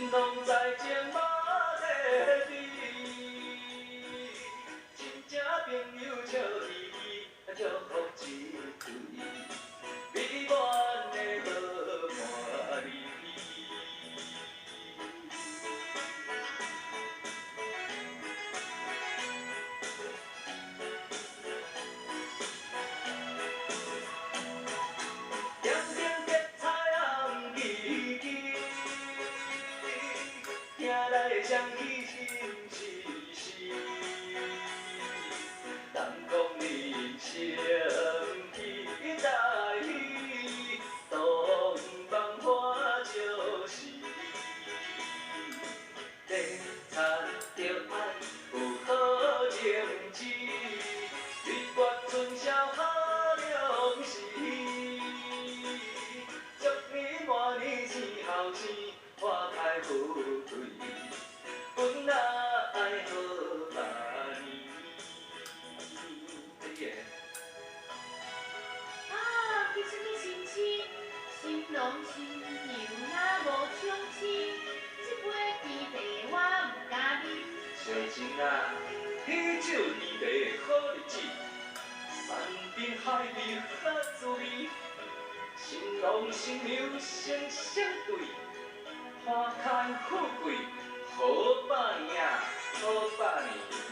新郎在前馬在邊，真正朋友笑嘻嘻，祝福一對美滿的好伴侶。點燈結彩紅枝枝，聽來雙喜心事事。人講人生期待，東望花就是。禮餐著愛有好情致，蜜月春宵好兩時。祝你滿年生後生，花開富貴，阮愛好百年。這個。啊，這啥物親親？新郎新娘若無相親，這杯甜茶我毋敢啉。小情啊，喜酒甜茶好日子，山珍海味好滋味。新郎新娘成雙對，花開富貴好百年啊，好百年。